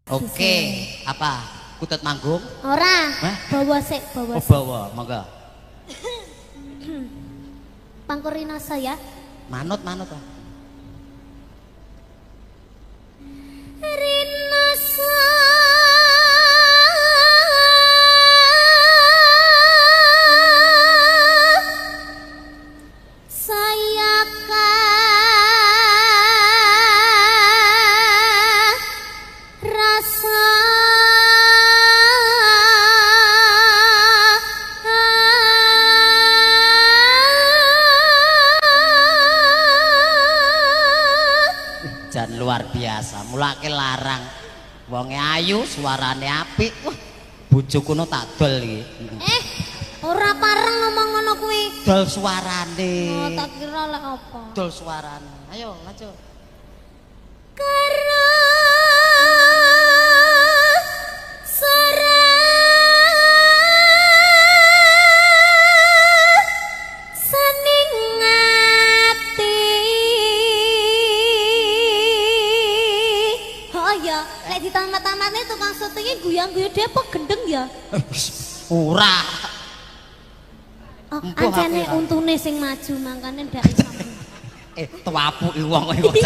Oke, apa? Kutut manggung? Ora. Hah? Bawa sik, bawa Oh, sik. bawa, monggo. Pangkurinasa ya. Manut, manut. Ah. Rinasa saya rasa Jan luar biasa, mulake larang. Wonge ayu, suarane apik. Wah, bojo kono tak dol iki. Eh, ora pareng ngomong ngono kuwi. Dol suarane. Oh, tak kira lek apa. Dol suarane. Ayo, lanjut. Karo sora sening ati. Oh ya, lek ditamat-tamatne tukang syutinge guyang-guyu dhewe apa gendeng ya? Ora. Oh, Empuh aku ancene ya. Untune sing maju mangkane ndak iso. Eh, tuapuki wong iki.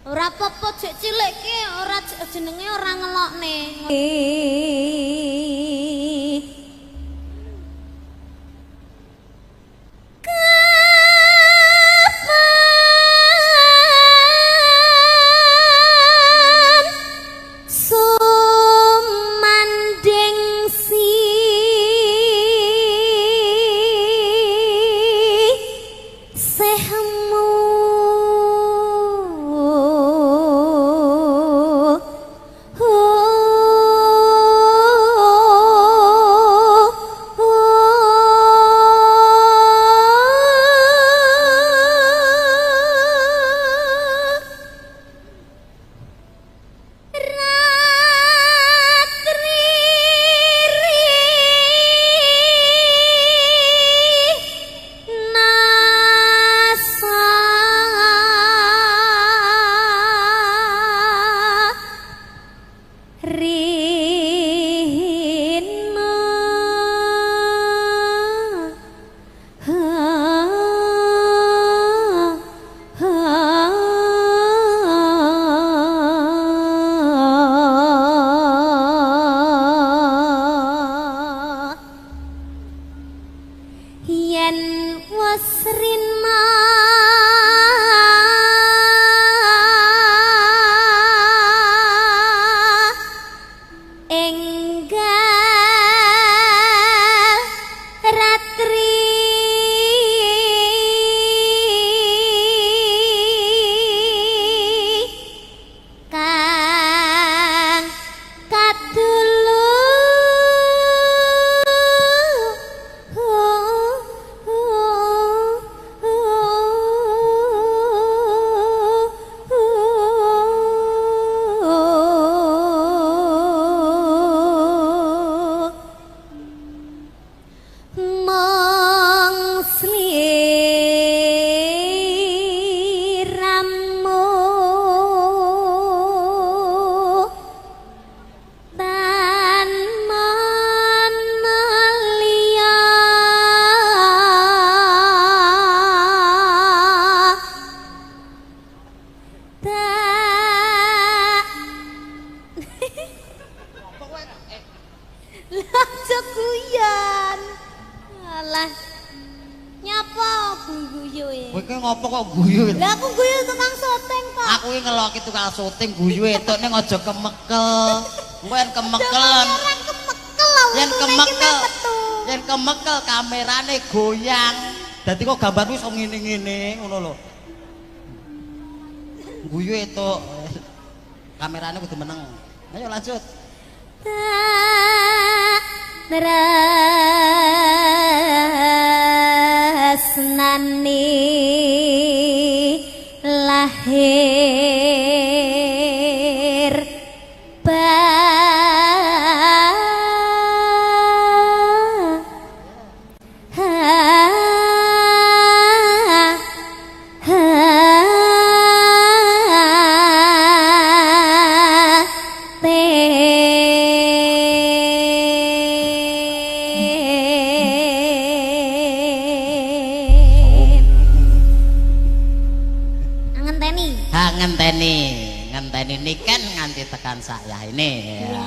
Ora apa-apa jek cilik ki ora jenenge ora ngelokne. Kapan sumanding si sehmu Ratri nasa rina ha ha yen wis rina enggal ratri kang kadulu mong sliramu tan mana liya tak lah aja guyon. Alah. Nyapa guyu e? Kowe ki ngopo kok guyu? Lah aku guyu tukang syuting kok. Aku ki ngeloki tukang syuting guyu entuk ning aja kemekel. Engko yen kemekelan, Ora kemekel lah yen untune iki kemekel, metu. Yen kemekel kamerane goyang. Dadi kok gambarku iso ngene-ngene ngono lho. Guyu entuk. Kamerane kudu meneng. Ayo lanjut. Tak tresnani lahir ba ha ha. Ha ngenteni, ngenteni niken nganti tekan saya ini. Iya.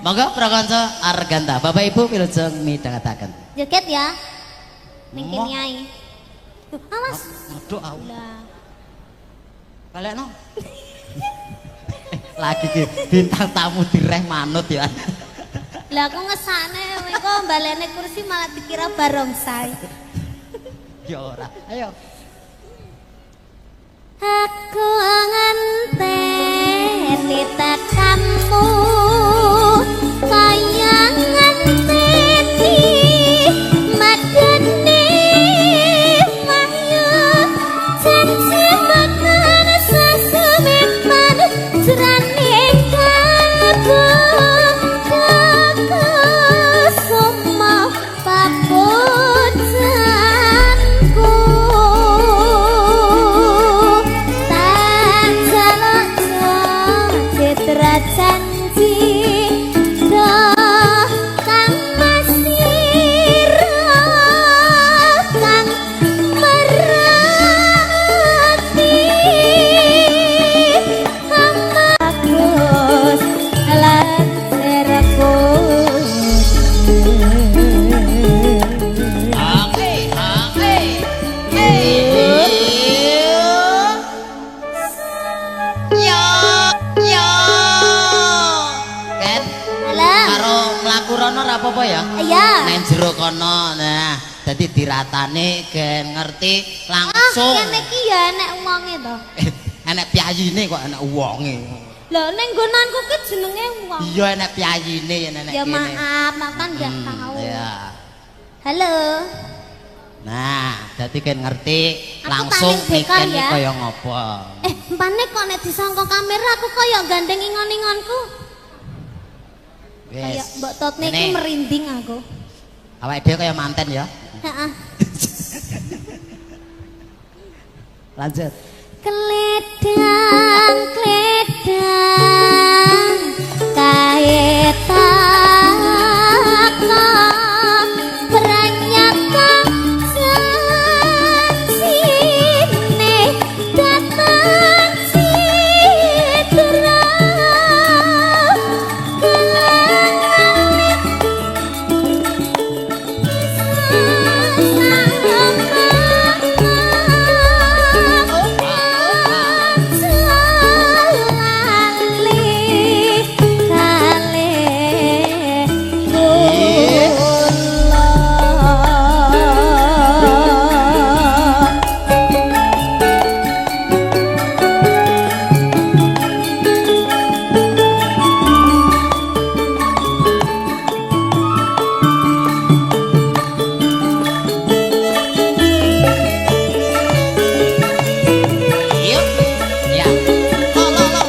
Monggo prakanca Arganta, Bapak Ibu wilujeng midhangetaken. Joget ya. Ning kene ae. Awas. Medhok aku. Lah. Balekno. Lagi ki bintang tamu direh manut ya. Lah aku ngesane engko balene kursi malah dikira barongsai. Ya ora. Ayo. Aku ngenteni tekanmu kaya ngenteni madene wahyu janji makan sesemetan jrane kalbu kusuma papujanku tak jaluk citra janji doh kang masira kang merati hamakus lan serku. Oke, oke. Yo, yo. Ken, Halo. karo mlaku rono ora apa-apa ya? Iya. Nang jero kono. Nah, dadi diratane gen ngerti Ah, langsung. kene iki ya enek wonge to. Enek piyayine kok enek wonge. Lah ning nggonanku ki jenenge wong. Iya enek piyayine yen enek Ya kene. maaf, aku kan nggak tahu. Iya. Halo. Nah, dadi gen ngerti Aku langsung tak ning dekor niken ya. kaya ngopo. Empane kok nek disangka kamera aku kaya gandeng ingon-ingonku. Kaya Wis. mbok totne iki Ngene, merinding aku. Awake dhewe kaya manten ya. Heeh. Lanjut. Kledang kledang kae taka pranyata janjine datang citra Yuk. Ya. Lo lo lo.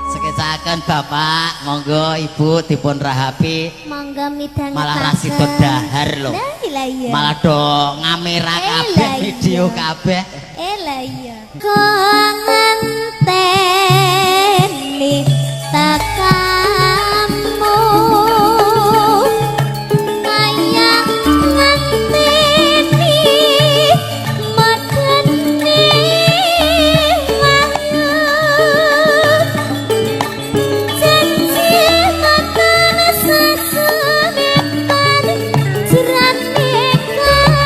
Sekecaken Bapak, monggo Ibu dipun rahapi Monggo midhangetaken. malah ra sida dahar lho. Lah lah iya. Malah do ngamera kabeh lah iya. video kabeh. Lah iya. Kok ngenteni tekamu kaya ngenteni medene wahyu janji matan sesemetan jrane kabeh.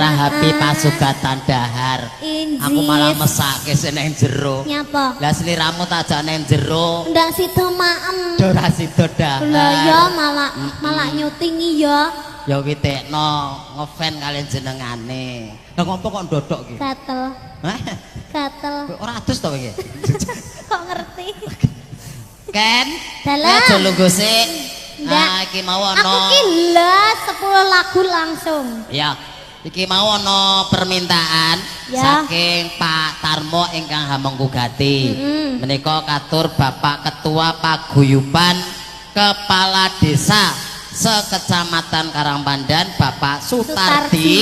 Rahapi pasugatan dahar. Injis. Aku malah mesake sing nang jero. Nyapa? Lah sliramu tak jak nang jero. Ndak sida maem. Ora sida dahar. Lah ya malah malah nyutingi ya. Ya witekno ngefan kalian jenengane. Lah ngopo kok ndodok iki? Gatel. Hah? Gatel. Ora adus to kowe iki? Kok ngerti? Ken. Dalam. Aja lungguh sik. Ndak. Ah, iki mau ana. Aku ki lah 10 lagu langsung. Ya. Iki mau ana permintaan Ya. saking Pak Tarmo ingkang Hamengkugati. Menika katur Bapak Ketua Paguyuban Kepala Desa Sekecamatan Karangpandan Bapak Sutardi, Sutardi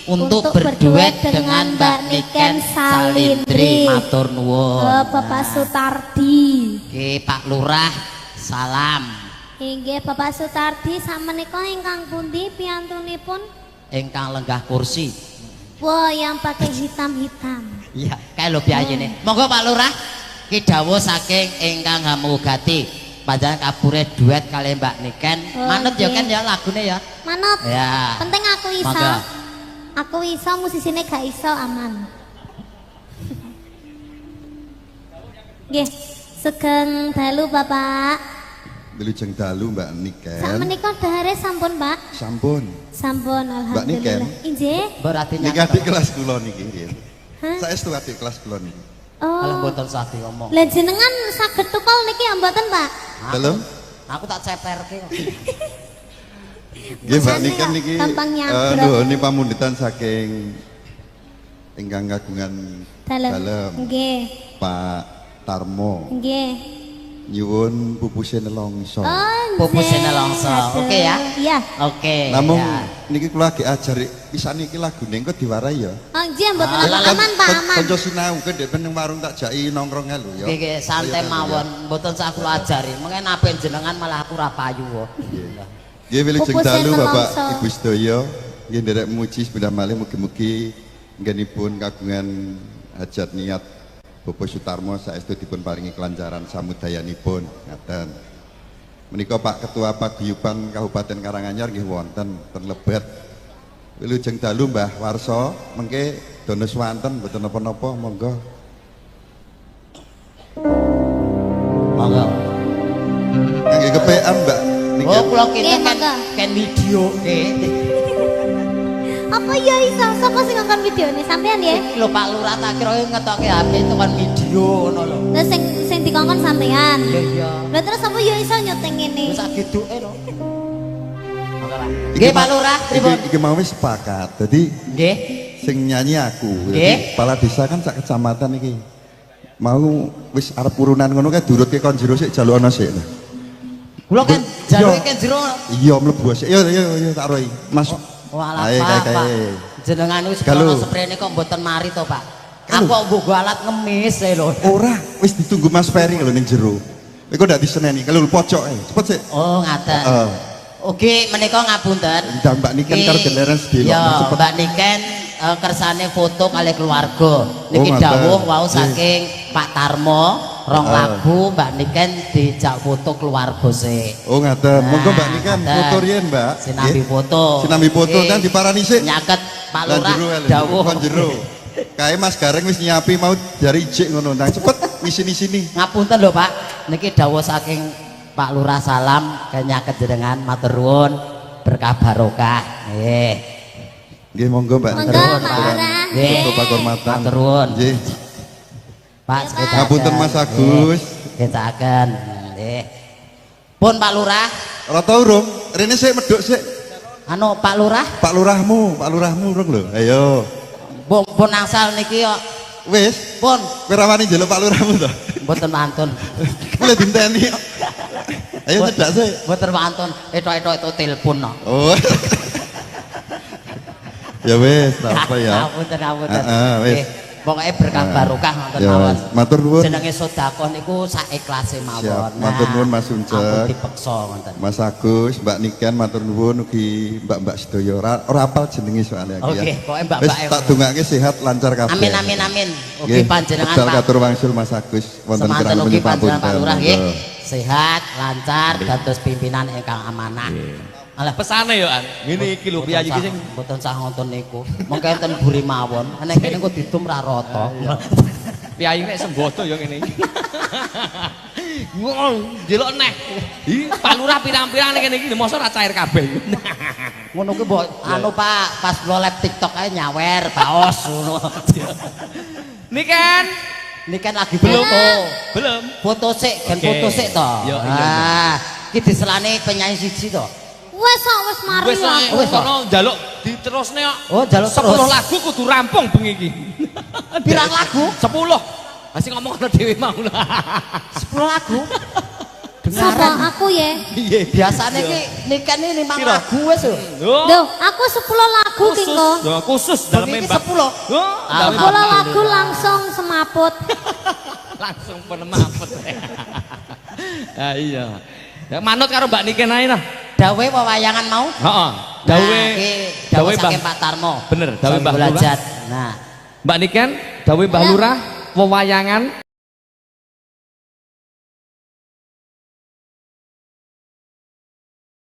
untuk berduet dengan Mbak Niken Salindri. Matur nuwun. Oh, Bapak Sutardi. Oke, Pak Lurah, salam. Inggih Bapak Sutardi sakmenika ingkang pundi piantunipun? Ingkang lenggah kursi. Wah, yang pakai hitam-hitam. Iya, kae lho piyayine. Monggo Pak Lurah, ki dawuh saking ingkang Hamugati. Panjenengan kapure duet kali Mbak Niken. Oh, Manut ya nggih. Ken ya lagune ya. Manut. Ya. Penting aku iso. Monggo. Aku iso musisine gak iso aman. Nggih, sugeng dalu Bapak. Wilujeng dalu Mbak Niken. Sakmenika dahare sampun, Pak? Sampun. Sampun Mbak Niken. alhamdulillah. Injih. Mbok ra Niki adik kelas kula niki nggih. Hah? Saestu adik kelas kula niki. Oh. Alah mboten sah diomong. Lah jenengan saged tukol niki ya mboten, Pak? Dalem? Aku tak ceperke kok. Nggih Mbak Rasane Niken kok niki gampang nyabrok. Nuhuni pamundutan saking ingkang kagungan Dalem. dalem Nggih. Pak Tarmo. Nggih. Nyuwun pupuse nelongso. Oh, Pupuse nggih. nelongso. Aduh. Oke ya? Iya. Oke. Namung ya. niki kula lagi ajar pisan niki lagune engko diwarai ya. Oh, nggih mboten Ah, apa aman, Pak, aman. Kanca sinau ke ndek nang warung tak jaki nongkrong lho ya. Nggih, nggih, santai Ayo, mawon, mboten sah kula ajari. Mengke ape jenengan malah aku ora payu kok. Nggih wilujeng Pupuse dalu Bapak nelongso. Ibu sedaya. Nggih nderek muji sepindah malih mugi-mugi nggenipun kagungan hajat niat Bapak Sutarmo saestu dipun paringi kelancaran samudayanipun ngaten. Menika Pak Ketua Paguyuban Kabupaten Karanganyar nggih wonten ten lebet. Wilujeng dalu Mbah Warso, mengke dono swanten mboten napa-napa monggo. Monggo. Ngangge kepean Mbak niki. Oh, kula kinten Nggih, kan monggo. ken videoke. Apa ya iso? Sapa sing ngongkon videone sampean ya? Lho Pak Lurah tak kira ngetoke HP itu kan video ngono lho. Lah sing sing dikongkon sampean. Iya iya. Lah terus apa ya iso nyuting ngene? Wis sak geduke lho. Monggo Pak. Iki Nggih Pak Lurah, pripun? Iki mau wis sepakat. Dadi Nggih. sing nyanyi aku. Nggih. Jadi kepala desa kan sak kecamatan iki. Mau wis arep urunan ngono kae durutke kon jero sik jaluk ana sik. Kula kan jaluke Iya. kan jero. Iya mlebu sik. Yo yo yo tak roi. Mas. Walah Ae, Pak, kae, Pak. kae. Jenengan wis Galuh. kono sprene kok mboten mari to, Pak. Galuh. Aku kok nggo alat ngemis e lho. Ora, wis ditunggu Mas Ferry lho ning jero. Iku ndak diseneni, kalau pojok ae. Cepet sik. Oh, ngaten. Heeh. Oke, menika ngapunten. Ndak Mbak Niken karo genderan sedelok, Ya, cepet. Mbak Niken kersane foto kali keluarga. Niki Oh, ngaten. dawuh wau Nggih. saking Pak Tarmo, rong Heeh. lagu Mbak Niken dijak foto keluarga sik. Oh ngaten. Monggo Mbak Niken Nah, ngaten. foto riyen, Mbak. Sinambi Nggih. foto. Sinambi foto Nggih. nang diparani sik. Nyaket Pak Lah Lurah jero ae lho, dawuh. kon jero. Kae Mas Gareng wis nyiapi mau jari ijik ngono. Nang cepet ngisini-sini. Ngapunten lho Pak, niki dawuh saking Pak Lurah salam kenyaket jenengan matur nuwun berkah barokah. Nggih. Nggih monggo Mbak. Monggo, Nuwun, Pak Lurah. Nggih. Foto pakurmatan. Matur nuwun. Nggih. Pak Iya, Pak. sekedar. Ngapunten, Mas Agus. Nggih, nggih. Pun Pak Lurah, Ora tau urung. Rene sik medhuk sik. anu Pak Lurah, Pak Lurahmu urung lho. Ayo. pun pun angsal niki kok. Wis, Pun kowe ra wani njaluk Pak Lurahmu to. mboten wantun. Mulai dinteni. Ayo cedak sik. Mboten wantun, etok-etok itu telepon no. Oh. Ya wis, tak apa ya. Ngapunten, ngapunten. Heeh, wis. Nggih. Pokoke berkah barokah ngoten Ya, mawon. matur nuwun. Jenenge sedekah niku sak ikhlase mawon. Siap, matur nuwun, Mas Uncek. Ampun dipeksa ngoten. Mas Agus, Mbak Niken matur nuwun ugi mbak-mbak sedaya. Ora apal jenenge soalnya aku ya. Oke, pokoke mbak-mbak Wis tak dongake sehat lancar kabeh. Amin amin amin. Ugi Nggih, panjenengan Wekdal Pak. katur wangsul Mas Agus wonten Semanten kirang ugi panjenengan Pak Lurah nggih. Monggo. Sehat, lancar, dados pimpinan ingkang amanah. Alah. Pesane yo an. Ngene iki lho piyayi iki sing mboten sah ngonten niku. Mengke enten buri mawon. Nek kene kok didum ra rata. Piyayi nek sembodo yo ngene iki. Ngol, ndelok neh. Ih, Pak Lurah pirang-pirang nek kene iki mosok ora cair kabeh. Ngono kuwi mbok anu Pak, pas kula live TikTok ae nyawer baos ngono. Niken Niken lagi belum. foto. Belum. Foto sik, ben Oke. foto sik to. Yo, iya, iya. Ah, iki diselane penyanyi siji to. Wes kok wis mari Wis aku. Wis, kono njaluk diterusne kok. Oh, njaluk 10 terus. lagu kudu rampung bengi iki. Pirang lagu? 10. Masih ngomong ngono dhewe mau. 10 lagu. Sapa Dengaran. aku ya? Piye? Biasane iki Niken iki 5 Piro? lagu wis lho. Oh, Duh, aku 10 lagu ki khusus. kok. Yo, khusus daleme Bengi iki Mbak. 10. Oh, daleme 10 lagu langsung semaput. Langsung penemapet. Ah iya. Ya, manut karo Mbak Niken ae nah. Dawe wewayangan mau? Heeh. Dawe Nah, iki dawe dawe Mbah saking Pak Tarmo. Bener, dawe Mbah Sohibul Lurah. Hajat. Nah, Mbak Niken, dawe Mbah Lurah, wewayangan.